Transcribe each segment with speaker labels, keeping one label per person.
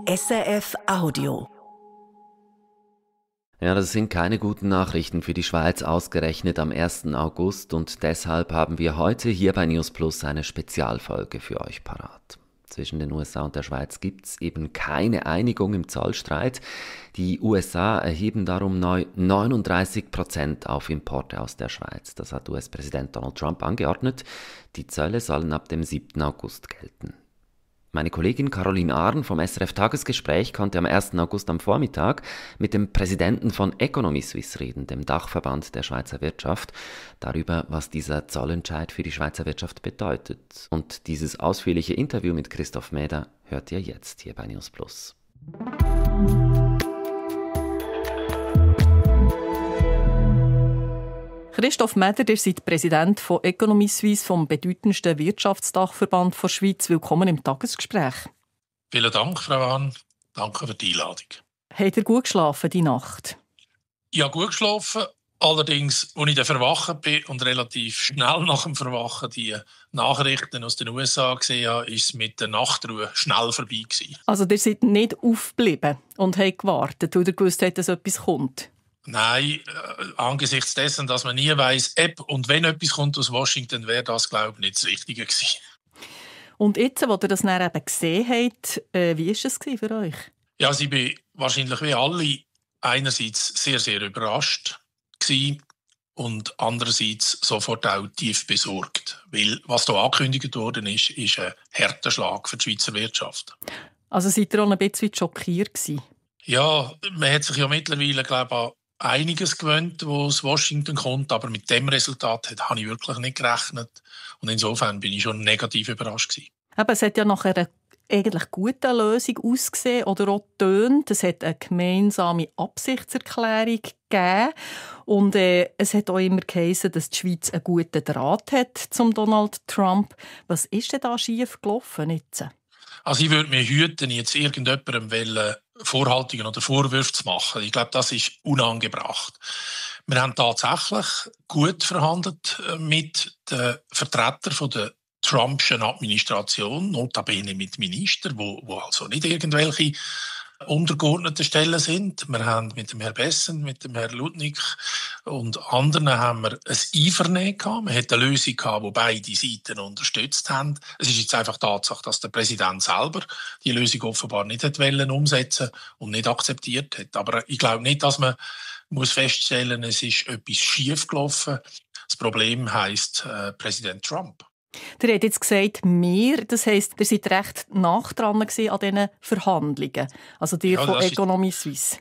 Speaker 1: SRF Audio.
Speaker 2: Ja, das sind keine guten Nachrichten für die Schweiz, ausgerechnet am 1. August, und deshalb haben wir heute hier bei News Plus eine Spezialfolge für euch parat. Zwischen den USA und der Schweiz gibt's eben keine Einigung im Zollstreit. Die USA erheben darum neu 39% auf Importe aus der Schweiz. Das hat US-Präsident Donald Trump angeordnet. Die Zölle sollen ab dem 7. August gelten. Meine Kollegin Caroline Arn vom SRF Tagesgespräch konnte am 1. August am Vormittag mit dem Präsidenten von Economy Suisse reden, dem Dachverband der Schweizer Wirtschaft, darüber, was dieser Zollentscheid für die Schweizer Wirtschaft bedeutet. Und dieses ausführliche Interview mit Christoph Mäder hört ihr jetzt hier bei News Plus.
Speaker 3: Christoph Mäder, ihr seid Präsident von Economy Suisse, vom bedeutendsten Wirtschaftsdachverband der Schweiz. Willkommen im Tagesgespräch.
Speaker 4: Vielen Dank, Frau Hahn. Danke für die Einladung.
Speaker 3: Habt ihr gut geschlafen die Nacht?
Speaker 4: Ja, gut geschlafen. Allerdings, als ich dann verwacht bin und relativ schnell nach dem Verwachen die Nachrichten aus den USA gesehen habe, ist es mit der Nachtruhe schnell vorbei gewesen.
Speaker 3: Also ihr seid nicht aufgeblieben und habt gewartet, weil ihr gewusst habt, dass etwas kommt?
Speaker 4: Nein, angesichts dessen, dass man nie weiss, ob und wenn etwas kommt aus Washington, wäre das, glaube ich, nicht das Richtige gewesen.
Speaker 3: Und jetzt, als ihr das dann eben gesehen habt, wie war es für euch?
Speaker 4: Ja, ich war wahrscheinlich wie alle einerseits sehr, sehr überrascht gewesen und andererseits sofort auch tief besorgt. Weil was hier angekündigt worden ist ein harter Schlag für die Schweizer Wirtschaft.
Speaker 3: Also seid ihr auch ein bisschen schockiert gewesen?
Speaker 4: Ja, man hat sich ja mittlerweile, glaube ich, an einiges gewöhnt, was aus Washington kommt, aber mit dem Resultat habe ich wirklich nicht gerechnet. Und insofern bin ich schon negativ überrascht gewesen.
Speaker 3: Aber es hat ja nach einer eigentlich guten Lösung ausgesehen oder auch getönt. Es hat eine gemeinsame Absichtserklärung gegeben. Und es hat auch immer geheißen, dass die Schweiz einen guten Draht hat zum Donald Trump. Was ist denn da schief gelaufen jetzt?
Speaker 4: Also ich würde mich hüten, jetzt irgendjemandem Vorhaltungen oder Vorwürfe zu machen. Ich glaube, das ist unangebracht. Wir haben tatsächlich gut verhandelt mit den Vertretern der Trumpschen Administration, notabene mit Ministern, wo also nicht irgendwelche untergeordneten Stellen sind. Wir haben mit dem Herrn Bessen, mit dem Herrn Ludwig und anderen haben wir ein Einvernehmen gehabt. Man hat eine Lösung gehabt, die beide Seiten unterstützt haben. Es ist jetzt einfach Tatsache, dass der Präsident selber die Lösung offenbar nicht umsetzen und nicht akzeptiert hat. Aber ich glaube nicht, dass man muss feststellen, es ist etwas schief gelaufen. Das Problem heisst Präsident Trump.
Speaker 3: Ihr habt jetzt gesagt, das heisst, ihr seid recht nah dran an diesen Verhandlungen. Also ihr von Economy Suisse.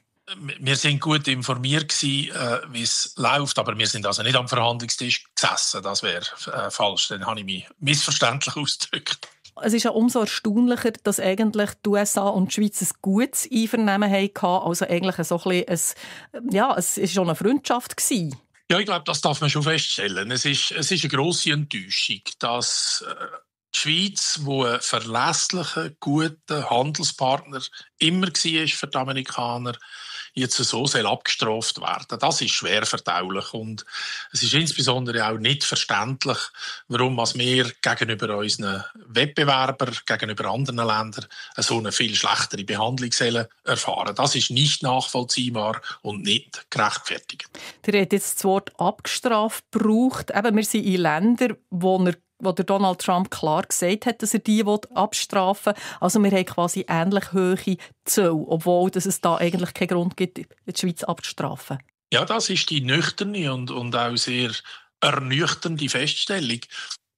Speaker 4: Wir sind gut informiert gewesen, wie es läuft, aber wir sind also nicht am Verhandlungstisch gesessen. Das wäre falsch, dann habe ich mich missverständlich ausgedrückt.
Speaker 3: Es ist ja umso erstaunlicher, dass eigentlich die USA und die Schweiz ein gutes Einvernehmen hatten. Also eigentlich so ein bisschen es war schon eine Freundschaft gewesen.
Speaker 4: Ja, ich glaube, das darf man schon feststellen. Es ist eine grosse Enttäuschung, dass die Schweiz, die ein verlässlicher, guter Handelspartner immer war für die Amerikaner, jetzt so abgestraft werden. Das ist schwer verdaulich und es ist insbesondere auch nicht verständlich, warum wir gegenüber unseren Wettbewerbern, gegenüber anderen Ländern so eine viel schlechtere Behandlung erfahren. Das ist nicht nachvollziehbar und nicht gerechtfertigt.
Speaker 3: Ihr habt jetzt das Wort abgestraft gebraucht. Eben, wir sind in Ländern, wo der Donald Trump klar gesagt hat, dass er die abstrafen will. Also wir haben quasi ähnlich hohe Zölle, obwohl es da eigentlich keinen Grund gibt, die Schweiz abzustrafen.
Speaker 4: Ja, das ist die nüchterne und auch sehr ernüchternde Feststellung.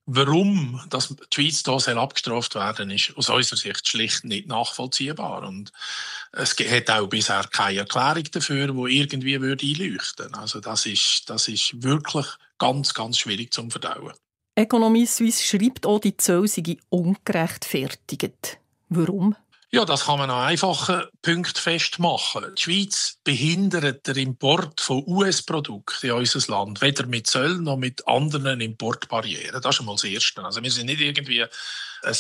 Speaker 4: Warum die Schweiz hier abgestraft werden soll, ist aus unserer Sicht schlicht nicht nachvollziehbar. Und es hat auch bisher keine Erklärung dafür, die irgendwie einleuchten würde. Also das ist wirklich ganz, ganz schwierig zu verdauen.
Speaker 3: Economy Suisse schreibt auch, die Zölle seien ungerechtfertigt. Warum?
Speaker 4: Ja, das kann man an einfachen Punkten festmachen. Die Schweiz behindert den Import von US-Produkten in unser Land, weder mit Zöllen noch mit anderen Importbarrieren. Das ist einmal das Erste. Also wir sind nicht irgendwie ein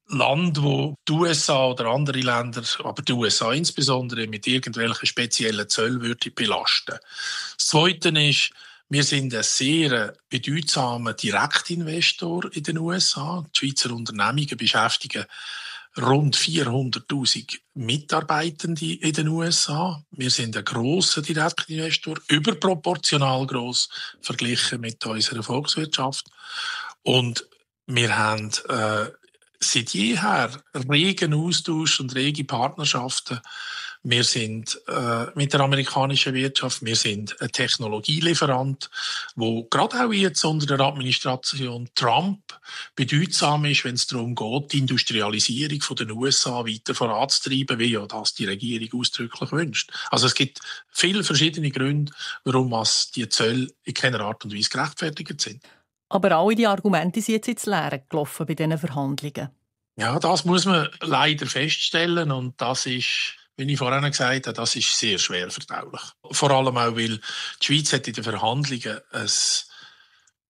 Speaker 4: Land, wo die USA oder andere Länder, aber die USA insbesondere, mit irgendwelchen speziellen Zöllen belasten. Das Zweite ist, wir sind ein sehr bedeutsamer Direktinvestor in den USA. Die Schweizer Unternehmungen beschäftigen rund 400'000 Mitarbeitende in den USA. Wir sind ein grosser Direktinvestor, überproportional gross verglichen mit unserer Volkswirtschaft. Und wir haben seit jeher regen Austausch und rege Partnerschaften. Wir sind mit der amerikanischen Wirtschaft, wir sind ein Technologielieferant, wo gerade auch jetzt unter der Administration Trump bedeutsam ist, wenn es darum geht, die Industrialisierung der USA weiter voranzutreiben, wie ja das die Regierung ausdrücklich wünscht. Also es gibt viele verschiedene Gründe, warum die Zölle in keiner Art und Weise gerechtfertigt sind.
Speaker 3: Aber alle die Argumente sind jetzt ins Leere gelaufen bei diesen Verhandlungen.
Speaker 4: Ja, das muss man leider feststellen und das ist, wie ich vorhin gesagt habe, das ist sehr schwer verdaulich. Vor allem auch, weil die Schweiz hat in den Verhandlungen ein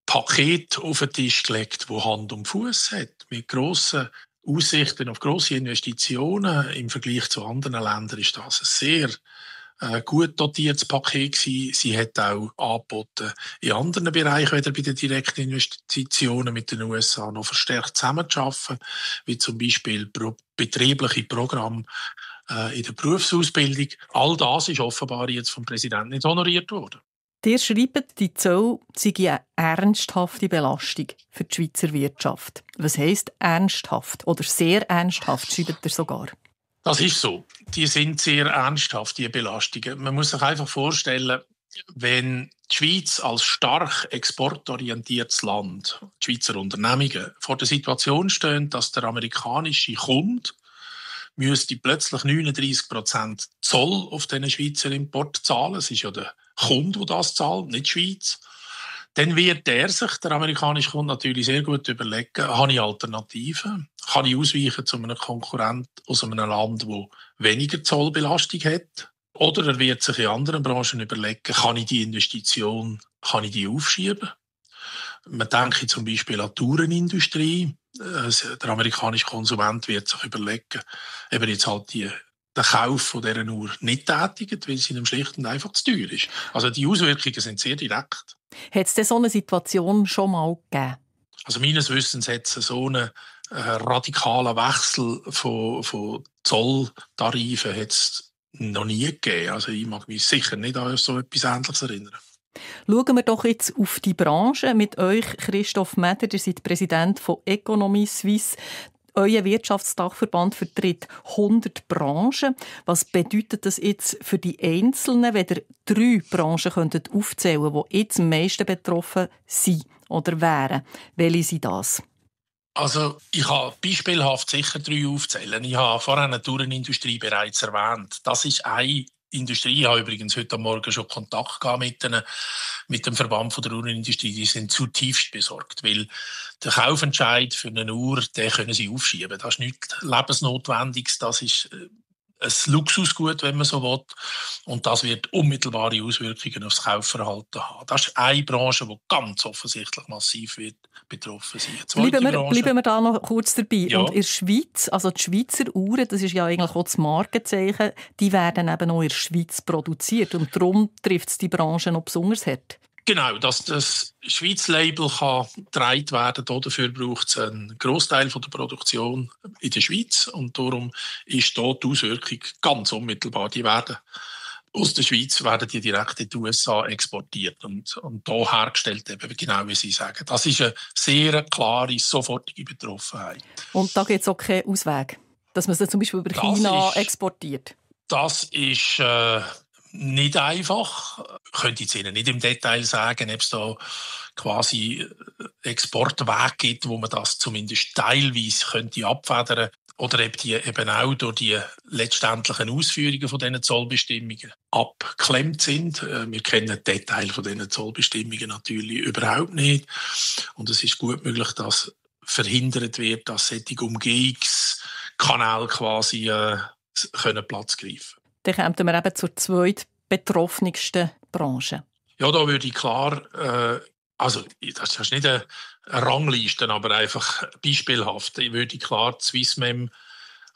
Speaker 4: Paket auf den Tisch gelegt, das Hand und Fuß hat, mit grossen Aussichten auf grosse Investitionen. Im Vergleich zu anderen Ländern ist das ein sehr gut dotiertes Paket gewesen. Sie hat auch angeboten, in anderen Bereichen, weder bei den direkten Investitionen mit den USA noch verstärkt zusammenzuarbeiten, wie zum Beispiel betriebliche Programme in der Berufsausbildung. All das ist offenbar jetzt vom Präsidenten nicht honoriert worden.
Speaker 3: Ihr schreibt, die Zölle seien eine ernsthafte Belastung für die Schweizer Wirtschaft. Was heisst ernsthaft oder sehr ernsthaft, schreibt ihr sogar?
Speaker 4: Das ist so. Die sind sehr ernsthaft, die Belastungen. Man muss sich einfach vorstellen, wenn die Schweiz als stark exportorientiertes Land, die Schweizer Unternehmungen, vor der Situation stehen, dass der amerikanische Kunde müsste plötzlich 39% Zoll auf diesen Schweizer Import zahlen. Es ist ja der Kunde, der das zahlt, nicht die Schweiz. Dann wird der amerikanische Kunde, natürlich sehr gut überlegen, habe ich Alternativen? Kann ich ausweichen zu einem Konkurrent aus einem Land, das weniger Zollbelastung hat? Oder er wird sich in anderen Branchen überlegen, kann ich die Investition aufschieben? Man denke zum Beispiel an die Uhrenindustrie. Der amerikanische Konsument wird sich überlegen, ob er jetzt halt den Kauf von dieser Uhr nicht tätigt, weil sie ihm schlicht und einfach zu teuer ist. Also die Auswirkungen sind sehr direkt.
Speaker 3: Hat es denn so eine Situation schon mal gegeben?
Speaker 4: Also meines Wissens hat es so einen radikalen Wechsel von Zolltarifen hat's noch nie gegeben. Also ich mag mich sicher nicht an so etwas Ähnliches erinnern.
Speaker 3: Schauen wir doch jetzt auf die Branche mit euch, Christoph Meder. Ihr seid Präsident von Economy Suisse. Euer Wirtschaftsdachverband vertritt 100 Branchen. Was bedeutet das jetzt für die Einzelnen, wenn ihr 3 Branchen aufzählen könntet, die jetzt am meisten betroffen sind oder wären? Welche sind das?
Speaker 4: Also ich kann beispielhaft sicher 3 aufzählen. Ich habe vorhin die Uhrenindustrie bereits erwähnt. Das ist eine Industrie. Ich habe übrigens heute Morgen schon Kontakt gehabt mit dem Verband der Uhrenindustrie. Die sind zutiefst besorgt, weil der Kaufentscheid für eine Uhr, den können sie aufschieben. Das ist nichts Lebensnotwendiges, das ist ein Luxusgut, wenn man so will. Und das wird unmittelbare Auswirkungen auf das Kaufverhalten haben. Das ist eine Branche, die ganz offensichtlich massiv wird betroffen sein.
Speaker 3: Bleiben wir da noch kurz dabei.
Speaker 4: Ja.
Speaker 3: Und in der Schweiz, also die Schweizer Uhren, das ist ja eigentlich auch das Markenzeichen, die werden eben auch in der Schweiz produziert. Und darum trifft es die Branche noch besonders hart.
Speaker 4: Genau, dass das Schweiz-Label getragen werden kann, dafür braucht es einen Grossteil der Produktion in der Schweiz. Und darum ist dort die Auswirkung ganz unmittelbar. Aus der Schweiz werden die direkt in die USA exportiert und hier hergestellt, eben genau wie Sie sagen. Das ist eine sehr klare, sofortige Betroffenheit.
Speaker 3: Und da gibt es auch keinen Ausweg, dass man sie zum Beispiel über China exportiert?
Speaker 4: Das ist nicht einfach. Ich könnte jetzt Ihnen nicht im Detail sagen, ob es da quasi Exportwege gibt, wo man das zumindest teilweise könnte abfedern oder ob die eben auch durch die letztendlichen Ausführungen von diesen Zollbestimmungen abgeklemmt sind. Wir kennen die Details von diesen Zollbestimmungen natürlich überhaupt nicht. Und es ist gut möglich, dass verhindert wird, dass solche Umgehungskanäle quasi Platz greifen können.
Speaker 3: Dann kommen wir eben zur zweitbetroffensten Branche.
Speaker 4: Ja, da würde ich klar, also das ist nicht eine Rangliste, aber einfach beispielhaft, ich würde klar die Swissmem,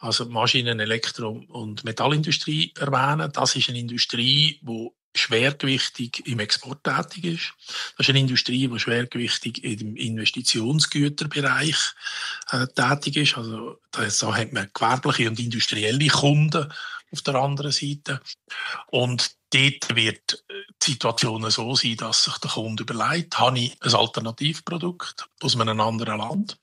Speaker 4: also Maschinen-, Elektro- und Metallindustrie erwähnen. Das ist eine Industrie, die schwergewichtig im Export tätig ist. Das ist eine Industrie, die schwergewichtig im Investitionsgüterbereich tätig ist. Also da hat man gewerbliche und industrielle Kunden auf der anderen Seite. Und dort wird die Situation so sein, dass sich der Kunde überlegt, habe ich ein Alternativprodukt aus einem anderen Land,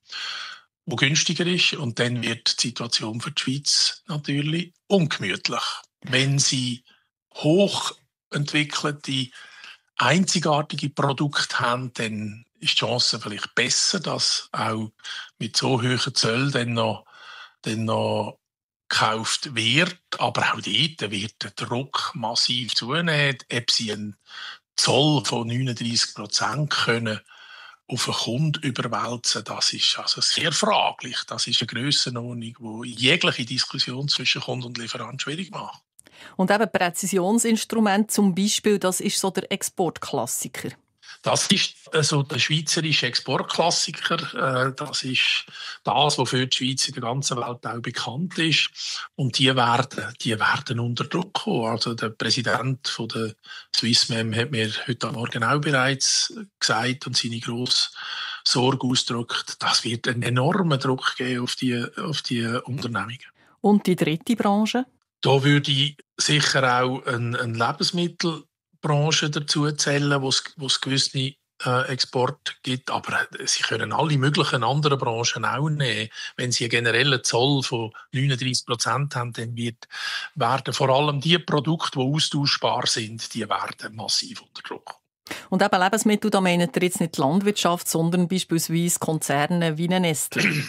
Speaker 4: das günstiger ist, und dann wird die Situation für die Schweiz natürlich ungemütlich. Wenn sie hochentwickelte, einzigartige Produkte haben, dann ist die Chance vielleicht besser, dass auch mit so hohen Zöllen dann noch gekauft wird. Aber auch dort wird der Druck massiv zunehmen. Ob sie einen Zoll von 39% können auf einen Kunden überwälzen, das ist also sehr fraglich. Das ist eine Grössenordnung, die jegliche Diskussion zwischen Kunde und Lieferant schwierig macht.
Speaker 3: Und eben Präzisionsinstrument zum Beispiel, das ist so der Exportklassiker.
Speaker 4: Das ist also der schweizerische Exportklassiker. Das ist das, wofür die Schweiz in der ganzen Welt auch bekannt ist. Und die werden unter Druck kommen. Also der Präsident von der Swissmem hat mir heute Morgen auch bereits gesagt und seine grosse Sorge ausgedrückt. Das wird einen enormen Druck geben auf die Unternehmungen.
Speaker 3: Und die dritte Branche?
Speaker 4: Da würde ich sicher auch eine Lebensmittelbranche dazu zählen, wo es gewisse Export gibt. Aber sie können alle möglichen anderen Branchen auch nehmen. Wenn sie einen generellen Zoll von 39% haben, dann werden vor allem die Produkte, die austauschbar sind, die werden massiv unter Druck.
Speaker 3: Und eben Lebensmittel, da meint ihr jetzt nicht die Landwirtschaft, sondern beispielsweise Konzerne wie eine Nestlé.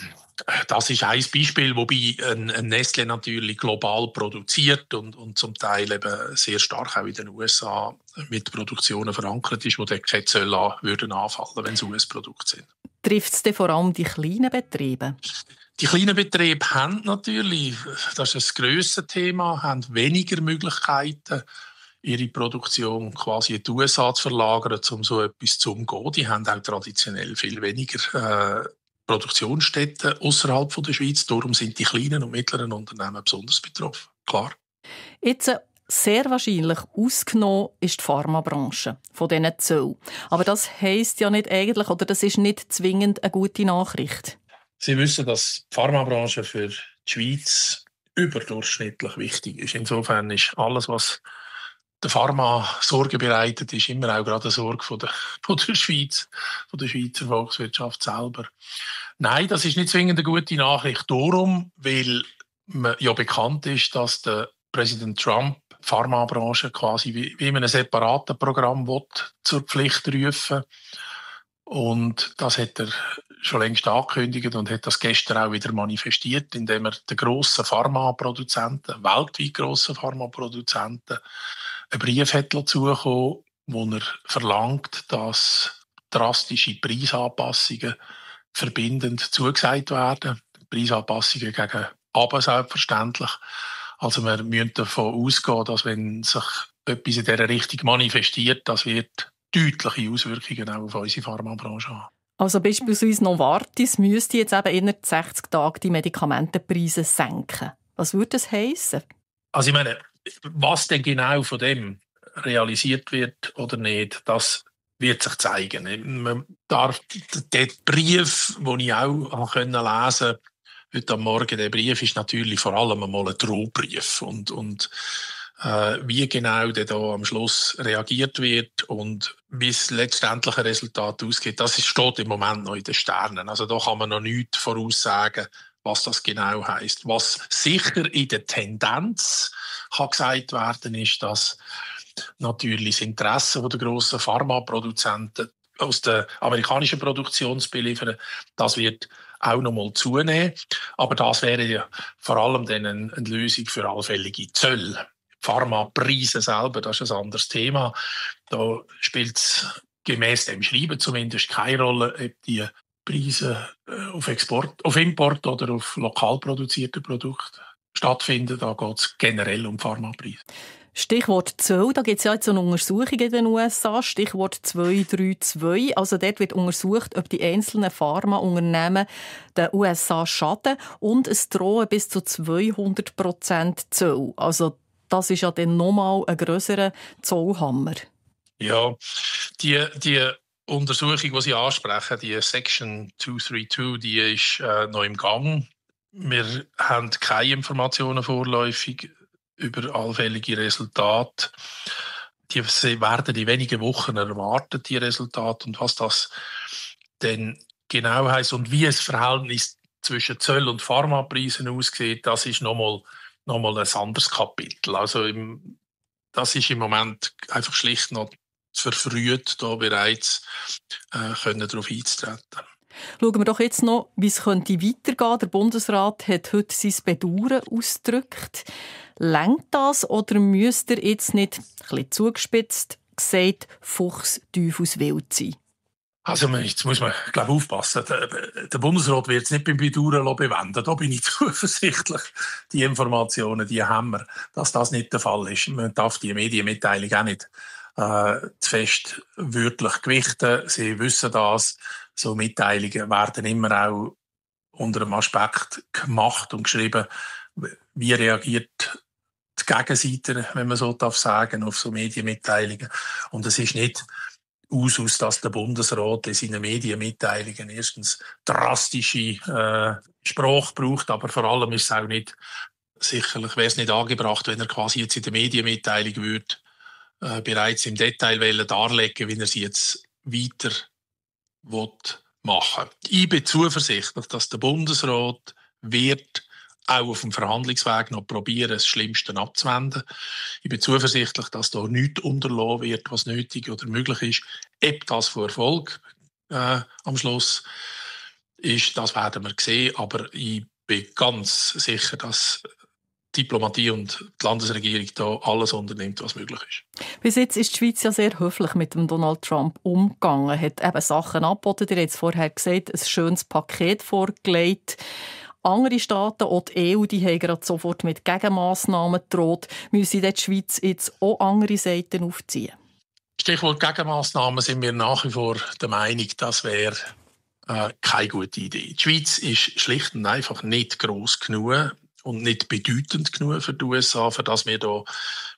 Speaker 4: Das ist ein Beispiel, wobei ein Nestlé natürlich global produziert und zum Teil eben sehr stark auch in den USA mit Produktionen verankert ist, wo dann keine Zölle würden anfallen, wenn es US-Produkte sind.
Speaker 3: Trifft es denn vor allem die kleinen Betriebe?
Speaker 4: Die kleinen Betriebe haben natürlich, das ist ein grosses Thema, haben weniger Möglichkeiten, ihre Produktion quasi in die USA zu verlagern, um so etwas zu umgehen. Die haben auch traditionell viel weniger Produktionsstätten außerhalb der Schweiz. Darum sind die kleinen und mittleren Unternehmen besonders betroffen. Klar.
Speaker 3: Jetzt sehr wahrscheinlich ausgenommen ist die Pharmabranche von diesen Zöllen. Aber das heisst ja nicht eigentlich, oder das ist nicht zwingend eine gute Nachricht.
Speaker 4: Sie wissen, dass die Pharmabranche für die Schweiz überdurchschnittlich wichtig ist. Insofern ist alles, was der Pharma Sorge bereitet, ist immer auch gerade eine Sorge von der Schweiz, von der Schweizer Volkswirtschaft selber. Nein, das ist nicht zwingend eine gute Nachricht. Darum, weil ja bekannt ist, dass der Präsident Trump die Pharmabranche quasi wie in einem separaten Programm zur Pflicht rufen. Und das hat er schon längst angekündigt und hat das gestern auch wieder manifestiert, indem er den grossen Pharmaproduzenten, weltweit grossen Pharmaproduzenten, einen Brief hat zukommen, wo er verlangt, dass drastische Preisanpassungen verbindend zugesagt werden. Preisanpassungen gegen runter selbstverständlich. Also wir müssen davon ausgehen, dass wenn sich etwas in dieser Richtung manifestiert, das wird deutliche Auswirkungen auch auf unsere Pharmabranche haben.
Speaker 3: Also beispielsweise Novartis müsste jetzt eben innerhalb 60 Tagen die Medikamentenpreise senken. Was würde das heissen?
Speaker 4: Also ich meine, was denn genau von dem realisiert wird oder nicht, das wird sich zeigen. Man darf den Brief, den ich auch lesen konnte, heute am Morgen, der Brief ist natürlich vor allem einmal ein Drohbrief. Und wie genau der da am Schluss reagiert wird und wie das letztendliche Resultat ausgeht, das steht im Moment noch in den Sternen. Also da kann man noch nichts voraussagen, was das genau heisst. Was sicher in der Tendenz kann gesagt werden, ist, dass natürlich das Interesse der grossen Pharmaproduzenten aus der amerikanischen Produktion zu beliefern, das wird auch noch mal zunehmen. Aber das wäre ja vor allem dann eine Lösung für allfällige Zölle. Pharmapreise selber, das ist ein anderes Thema. Da spielt es gemäss dem Schreiben zumindest keine Rolle, ob die Preise auf Import oder auf lokal produzierte Produkte stattfinden. Da geht es generell um Pharmapreise.
Speaker 3: Stichwort Zölle, da gibt es ja jetzt eine Untersuchung in den USA, Stichwort 232. Also dort wird untersucht, ob die einzelnen Pharmaunternehmen den USA schaden und es drohen bis zu 200% Zölle. Also das ist ja dann nochmal ein grösserer Zollhammer.
Speaker 4: Ja, die Untersuchung, die Sie ansprechen, die Section 232, die ist noch im Gang. Wir haben keine Informationen vorläufig über allfällige Resultate. Die werden in wenigen Wochen erwartet, die Resultate. Und was das denn genau heisst und wie das Verhältnis zwischen Zöll- und Pharmapreisen aussieht, das ist nochmal ein anderes Kapitel. Also das ist im Moment einfach schlicht noch verfrüht, da bereits darauf einzutreten.
Speaker 3: Schauen wir doch jetzt noch, wie es weitergehen könnte. Der Bundesrat hat heute sein Bedauern ausgedrückt. Längt das oder müsst ihr jetzt nicht, ein bisschen zugespitzt gesagt, Fuchsteufelswild sein?
Speaker 4: Also jetzt muss man, glaube ich, aufpassen. Der Bundesrat wird es nicht beim Bedauern bewenden. Da bin ich zuversichtlich. Die Informationen, die haben wir, dass das nicht der Fall ist. Man darf die Medienmitteilung auch nicht zu fest wörtlich gewichten. Sie wissen das. So Mitteilungen werden immer auch unter dem Aspekt gemacht und geschrieben, wie reagiert die Gegenseite, wenn man so sagen darf, auf so Medienmitteilungen. Und es ist nicht Usus, dass der Bundesrat in seinen Medienmitteilungen erstens drastische Sprache braucht, aber vor allem ist es auch nicht, sicherlich wäre es nicht angebracht, wenn er quasi jetzt in der Medienmitteilung würde, bereits im Detail darlegen, wie er sie jetzt weiter machen will. Ich bin zuversichtlich, dass der Bundesrat wird auch auf dem Verhandlungsweg noch probieren, das Schlimmste abzuwenden. Ich bin zuversichtlich, dass da nichts unterlassen wird, was nötig oder möglich ist. Ob das von Erfolg am Schluss ist, das werden wir sehen. Aber ich bin ganz sicher, dass die Diplomatie und die Landesregierung da alles unternimmt, was möglich ist.
Speaker 3: Bis jetzt ist die Schweiz ja sehr höflich mit dem Donald Trump umgegangen, hat eben Sachen angeboten. Ihr habt es vorher gesagt, ein schönes Paket vorgelegt. Andere Staaten, auch die EU, die haben gerade sofort mit Gegenmassnahmen gedroht. Müssen die Schweiz jetzt auch andere Seiten aufziehen?
Speaker 4: Stichwort Gegenmassnahmen sind wir nach wie vor der Meinung, das wäre keine gute Idee. Die Schweiz ist schlicht und einfach nicht gross genug und nicht bedeutend genug für die USA, für das wir da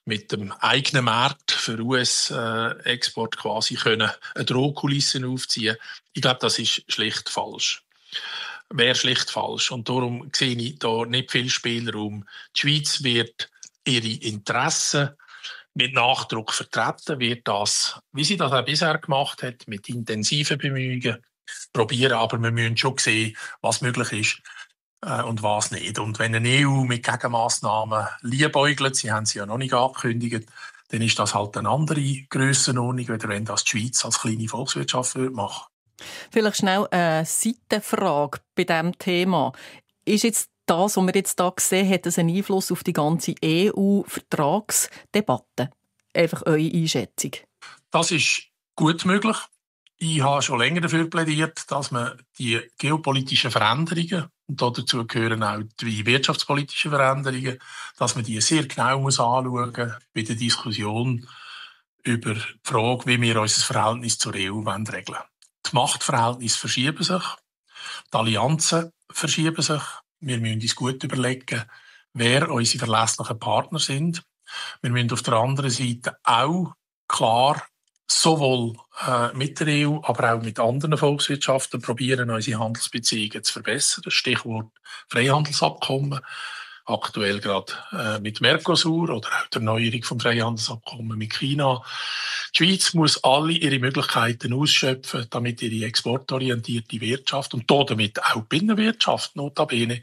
Speaker 4: mit dem eigenen Markt für US-Export quasi können eine Drohkulisse aufziehen. Ich glaube, das ist schlicht falsch. Wäre schlicht falsch. Und darum sehe ich da nicht viel Spielraum. Die Schweiz wird ihre Interessen mit Nachdruck vertreten, wird das, wie sie das auch bisher gemacht hat, mit intensiven Bemühungen probieren. Aber wir müssen schon sehen, was möglich ist und was nicht. Und wenn eine EU mit Gegenmassnahmen liebäugelt, sie haben sie ja noch nicht angekündigt, dann ist das halt eine andere Grössenordnung, als wenn das die Schweiz als kleine Volkswirtschaft machen würde.
Speaker 3: Vielleicht schnell eine Seitenfrage bei diesem Thema. Ist jetzt das, was wir jetzt hier sehen, hat das einen Einfluss auf die ganze EU-Vertragsdebatte? Einfach eure Einschätzung.
Speaker 4: Das ist gut möglich. Ich habe schon länger dafür plädiert, dass man die geopolitischen Veränderungen, und dazu gehören auch die wirtschaftspolitischen Veränderungen, dass man die sehr genau anschauen muss bei der Diskussion über die Frage, wie wir unser Verhältnis zur EU regeln wollen. Die Machtverhältnisse verschieben sich, die Allianzen verschieben sich. Wir müssen uns gut überlegen, wer unsere verlässlichen Partner sind. Wir müssen auf der anderen Seite auch klar sowohl mit der EU, aber auch mit anderen Volkswirtschaften probieren, unsere Handelsbeziehungen zu verbessern. Stichwort Freihandelsabkommen. Aktuell gerade mit Mercosur oder auch der Erneuerung vom Freihandelsabkommen mit China. Die Schweiz muss alle ihre Möglichkeiten ausschöpfen, damit ihre exportorientierte Wirtschaft und damit auch die Binnenwirtschaft notabene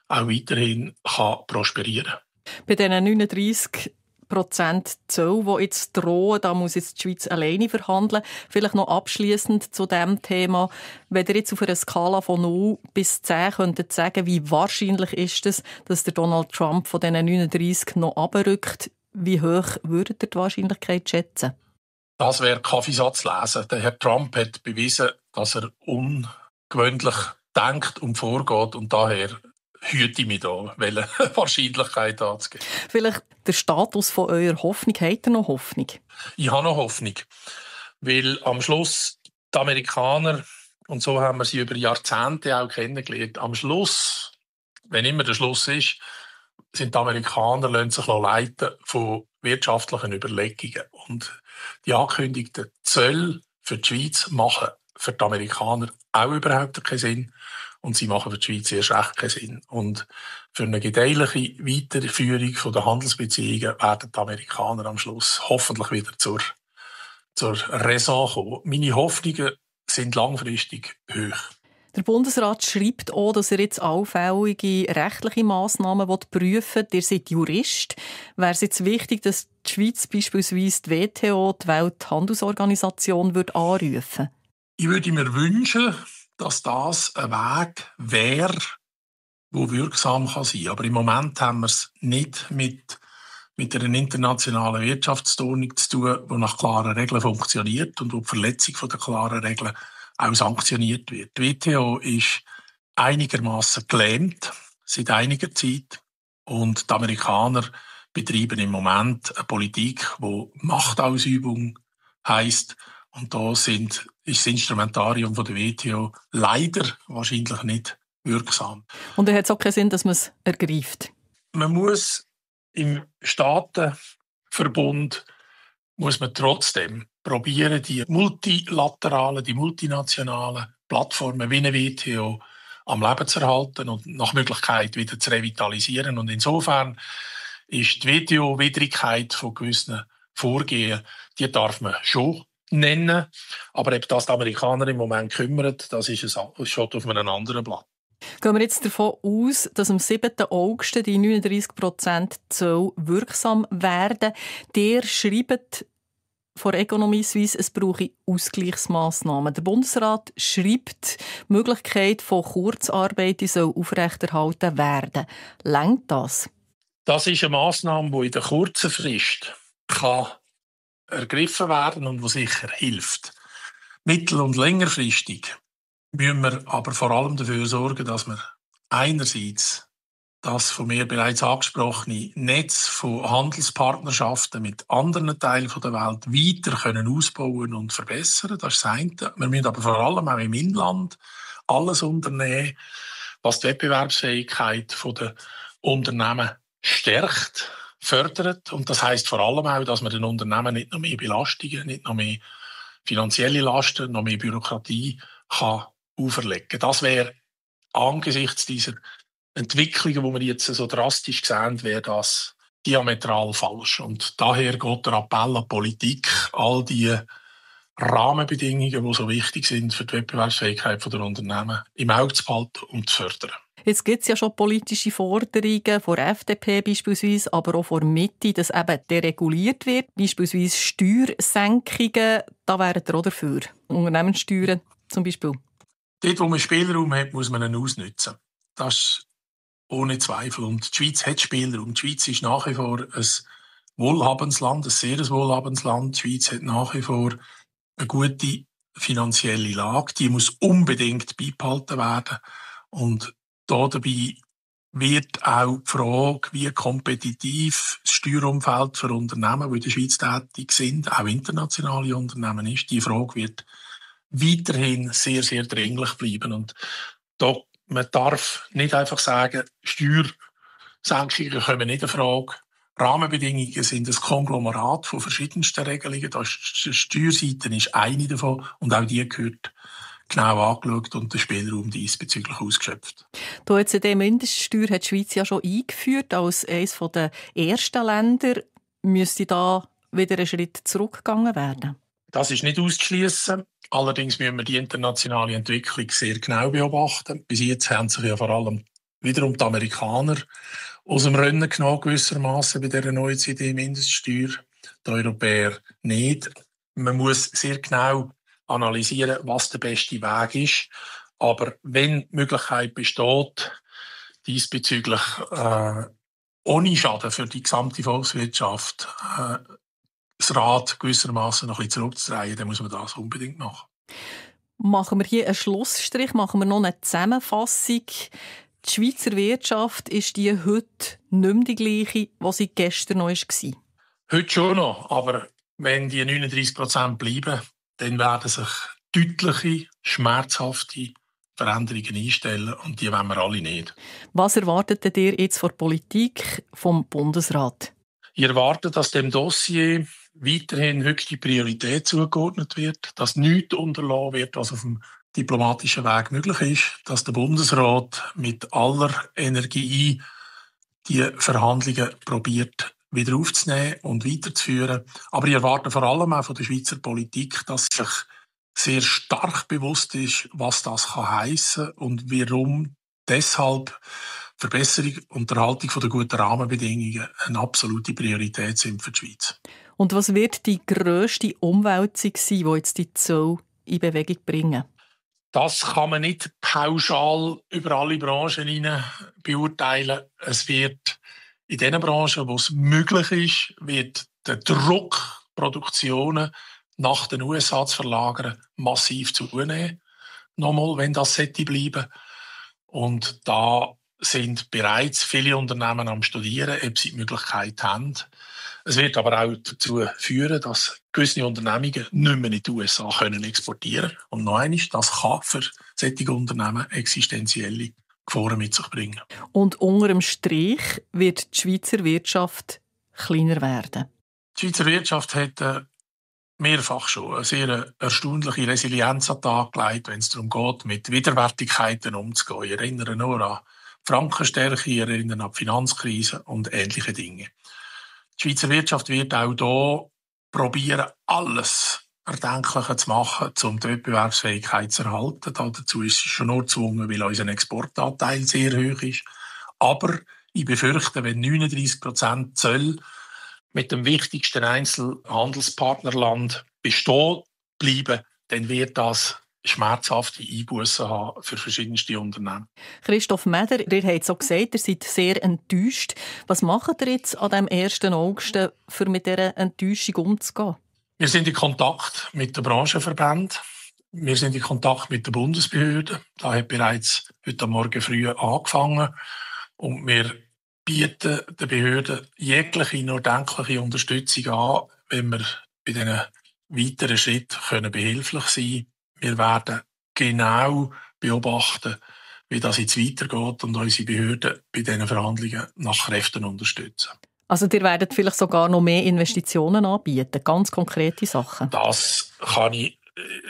Speaker 4: auch weiterhin kann prosperieren.
Speaker 3: Bei diesen 39% Zölle, die jetzt drohen, da muss jetzt die Schweiz alleine verhandeln. Vielleicht noch abschliessend zu diesem Thema. Wenn ihr jetzt auf einer Skala von 0 bis 10 könntet sagen, wie wahrscheinlich ist es, dass der Donald Trump von diesen 39 noch runterrückt, wie hoch würdet ihr die Wahrscheinlichkeit schätzen?
Speaker 4: Das wäre Kaffeesatz lesen. Der Herr Trump hat bewiesen, dass er ungewöhnlich denkt und vorgeht und daher hüte ich mich da, welche Wahrscheinlichkeit anzugeben.
Speaker 3: Vielleicht der Status von eurer Hoffnung. Habt ihr noch Hoffnung?
Speaker 4: Ich habe noch Hoffnung, weil am Schluss die Amerikaner, und so haben wir sie über Jahrzehnte auch kennengelernt, am Schluss, wenn immer der Schluss ist, sind die Amerikaner, lassen sich leiten von wirtschaftlichen Überlegungen. Und die angekündigten Zölle für die Schweiz machen für die Amerikaner auch überhaupt keinen Sinn. Und sie machen für die Schweiz erst recht keinen Sinn. Und für eine gedeihliche Weiterführung der Handelsbeziehungen werden die Amerikaner am Schluss hoffentlich wieder zur Raison kommen. Meine Hoffnungen sind langfristig hoch.
Speaker 3: Der Bundesrat schreibt auch, dass er jetzt allfällige rechtliche Massnahmen prüfen will. Ihr seid Jurist. Wäre es jetzt wichtig, dass die Schweiz beispielsweise die WTO, die Welthandelsorganisation, anrufen würde?
Speaker 4: Ich würde mir wünschen, dass das ein Weg wäre, der wirksam sein kann. Aber im Moment haben wir es nicht mit einer internationalen Wirtschaftsordnung zu tun, die nach klaren Regeln funktioniert und wo die Verletzung der klaren Regeln auch sanktioniert wird. Die WTO ist einigermaßen gelähmt seit einiger Zeit und die Amerikaner betreiben im Moment eine Politik, die Machtausübung heisst. Und da ist das Instrumentarium von der WTO leider wahrscheinlich nicht wirksam.
Speaker 3: Und es hat auch keinen Sinn, dass man es ergreift.
Speaker 4: Man muss im Staatenverbund trotzdem probieren, die multilateralen, die multinationalen Plattformen wie eine WTO am Leben zu erhalten und nach Möglichkeit wieder zu revitalisieren. Und insofern ist die WTO-Widrigkeit von gewissen Vorgehen, die darf man schon nennen. Aber ob das die Amerikaner im Moment kümmern, das ist schon auf einem anderen Blatt.
Speaker 3: Gehen wir jetzt davon aus, dass am 7. August die 39% Zölle wirksam werden. Der schreibt von Economie Suisse, es brauche Ausgleichsmassnahmen. Der Bundesrat schreibt, die Möglichkeit von Kurzarbeit soll aufrechterhalten werden. Längt das?
Speaker 4: Das ist eine Massnahme, die in der kurzen Frist ergriffen werden und die sicher hilft. Mittel- und längerfristig müssen wir aber vor allem dafür sorgen, dass wir einerseits das von mir bereits angesprochene Netz von Handelspartnerschaften mit anderen Teilen der Welt weiter ausbauen und verbessern. Das ist das eine. Wir müssen aber vor allem auch im Inland alles unternehmen, was die Wettbewerbsfähigkeit der Unternehmen stärkt, fördert. Und das heisst vor allem auch, dass man den Unternehmen nicht noch mehr Belastungen, nicht noch mehr finanzielle Lasten, noch mehr Bürokratie kann auferlegen. Das wäre angesichts dieser Entwicklungen, die wir jetzt so drastisch sehen, wäre das diametral falsch. Und daher geht der Appell an die Politik, all die Rahmenbedingungen, die so wichtig sind für die Wettbewerbsfähigkeit der Unternehmen, im Auge zu behalten und zu fördern.
Speaker 3: Jetzt gibt es ja schon politische Forderungen von der FDP beispielsweise, aber auch von der Mitte, dass eben dereguliert wird, beispielsweise Steuersenkungen. Da wären ihr auch dafür. Unternehmenssteuern zum Beispiel.
Speaker 4: Dort, wo man Spielraum hat, muss man ihn ausnutzen. Das ist ohne Zweifel. Und die Schweiz hat Spielraum. Die Schweiz ist nach wie vor ein wohlhabendes Land, ein sehr wohlhabendes Land. Die Schweiz hat nach wie vor eine gute finanzielle Lage. Die muss unbedingt beibehalten werden. Und dabei wird auch die Frage, wie kompetitiv das Steuerumfeld für Unternehmen, die in der Schweiz tätig sind, auch internationale Unternehmen ist, die Frage wird weiterhin sehr, sehr dringlich bleiben. Und da, man darf nicht einfach sagen, Steuersenkungen kommen nicht in Frage. Rahmenbedingungen sind ein Konglomerat von verschiedensten Regelungen. Die Steuerseite ist eine davon und auch die gehört genau angeschaut und der Spielraum diesbezüglich ausgeschöpft.
Speaker 3: Die OECD-Mindeststeuer hat die Schweiz ja schon eingeführt als eines der ersten Länder. Müsste da wieder ein Schritt zurückgegangen werden? Das
Speaker 4: ist nicht auszuschließen. Allerdings müssen wir die internationale Entwicklung sehr genau beobachten. Bis jetzt haben sich ja vor allem wiederum die Amerikaner aus dem Rennen genommen, gewissermaßen bei dieser OECD-Mindeststeuer. Die Europäer nicht. Man muss sehr genau analysieren, was der beste Weg ist. Aber wenn die Möglichkeit besteht, diesbezüglich ohne Schaden für die gesamte Volkswirtschaft das Rad gewissermaßen noch ein bisschen zurückzudrehen, dann muss man das unbedingt machen. Machen wir hier einen Schlussstrich, machen wir noch eine Zusammenfassung. Die Schweizer Wirtschaft, ist die heute nicht mehr die gleiche, die sie gestern noch war? Heute schon noch, aber wenn die 39% bleiben, dann werden sich deutliche, schmerzhafte Veränderungen einstellen und die wollen wir alle nicht.
Speaker 3: Was erwartet ihr jetzt von der Politik vom Bundesrat?
Speaker 4: Ich erwarte, dass dem Dossier weiterhin höchste Priorität zugeordnet wird, dass nichts unterlassen wird, was auf dem diplomatischen Weg möglich ist, dass der Bundesrat mit aller Energie die Verhandlungen probiert wieder aufzunehmen und weiterzuführen. Aber ich erwarte vor allem auch von der Schweizer Politik, dass sich sehr stark bewusst ist, was das heissen kann und warum deshalb Verbesserung und Erhaltung der guten Rahmenbedingungen eine absolute Priorität sind für die Schweiz.
Speaker 3: Und was wird die grösste Umwälzung sein, die jetzt die Zoll in Bewegung bringen?
Speaker 4: Das kann man nicht pauschal über alle Branchen hinein beurteilen. Es wird in den Branchen, wo es möglich ist, wird der Druck, Produktionen nach den USA zu verlagern, massiv zunehmen. Nochmal, wenn das bleiben sollte. Und da sind bereits viele Unternehmen am Studieren, ob sie die Möglichkeit haben. Es wird aber auch dazu führen, dass gewisse Unternehmungen nicht mehr in die USA exportieren können. Und noch eines, das kann für solche Unternehmen existenzielle Gefahren mit sich bringen.
Speaker 3: Und unter dem Strich wird die Schweizer Wirtschaft kleiner werden.
Speaker 4: Die Schweizer Wirtschaft hat mehrfach schon eine sehr erstaunliche Resilienz an den Tag gelegt, wenn es darum geht, mit Widerwärtigkeiten umzugehen. Ich erinnere nur an die Frankenstärke, ich erinnere an die Finanzkrise und ähnliche Dinge. Die Schweizer Wirtschaft wird auch hier probieren, alles Erdenkliche zu machen, um die Wettbewerbsfähigkeit zu erhalten. Dazu ist sie schon nur gezwungen, weil unser Exportanteil sehr hoch ist. Aber ich befürchte, wenn 39% Zölle mit dem wichtigsten Einzelhandelspartnerland bestehen bleiben, dann wird das schmerzhafte Einbußen haben für verschiedenste Unternehmen.
Speaker 3: Christoph Meder, ihr habt so gesagt, ihr seid sehr enttäuscht. Was macht ihr jetzt an diesem 1. August, um mit dieser Enttäuschung umzugehen?
Speaker 4: Wir sind in Kontakt mit den Branchenverbänden. Wir sind in Kontakt mit den Bundesbehörden. Da hat bereits heute Morgen früh angefangen. Und wir bieten den Behörden jegliche nur denkliche Unterstützung an, wenn wir bei diesen weiteren Schritten behilflich sein können. Wir werden genau beobachten, wie das jetzt weitergeht und unsere Behörden bei diesen Verhandlungen nach Kräften unterstützen.
Speaker 3: Also ihr werdet vielleicht sogar noch mehr Investitionen anbieten, ganz konkrete Sachen?
Speaker 4: Das kann ich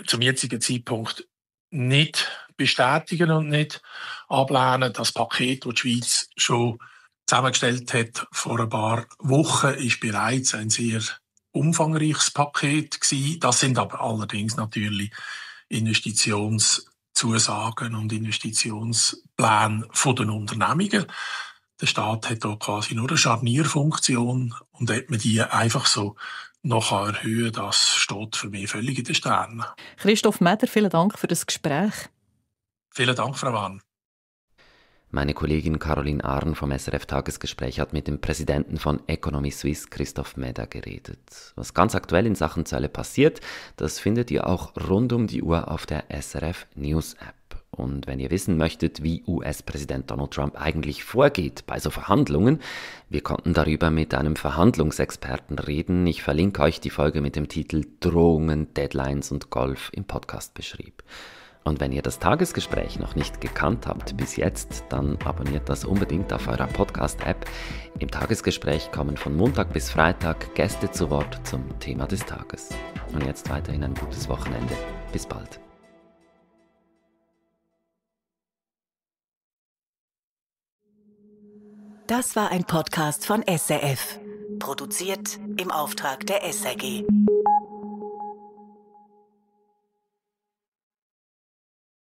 Speaker 4: zum jetzigen Zeitpunkt nicht bestätigen und nicht ablehnen. Das Paket, das die Schweiz schon zusammengestellt hat vor ein paar Wochen, ist bereits ein sehr umfangreiches Paket gewesen. Das sind aber allerdings natürlich Investitionszusagen und Investitionspläne von den Unternehmungen. Der Staat hat hier quasi nur eine Scharnierfunktion und ob man die einfach so noch erhöhen kann, das steht für mich völlig in den Sternen.
Speaker 3: Christoph Meder, vielen Dank für das Gespräch.
Speaker 4: Vielen Dank, Frau Wahn.
Speaker 2: Meine Kollegin Caroline Arn vom SRF-Tagesgespräch hat mit dem Präsidenten von Economy Suisse, Christoph Meder, geredet. Was ganz aktuell in Sachen Zölle passiert, das findet ihr auch rund um die Uhr auf der SRF News App. Und wenn ihr wissen möchtet, wie US-Präsident Donald Trump eigentlich vorgeht bei so Verhandlungen, wir konnten darüber mit einem Verhandlungsexperten reden. Ich verlinke euch die Folge mit dem Titel Drohungen, Deadlines und Golf im Podcast-Beschrieb. Und wenn ihr das Tagesgespräch noch nicht gekannt habt bis jetzt, dann abonniert das unbedingt auf eurer Podcast-App. Im Tagesgespräch kommen von Montag bis Freitag Gäste zu Wort zum Thema des Tages. Und jetzt weiterhin ein gutes Wochenende. Bis bald.
Speaker 1: Das war ein Podcast von SRF. Produziert im Auftrag der SRG.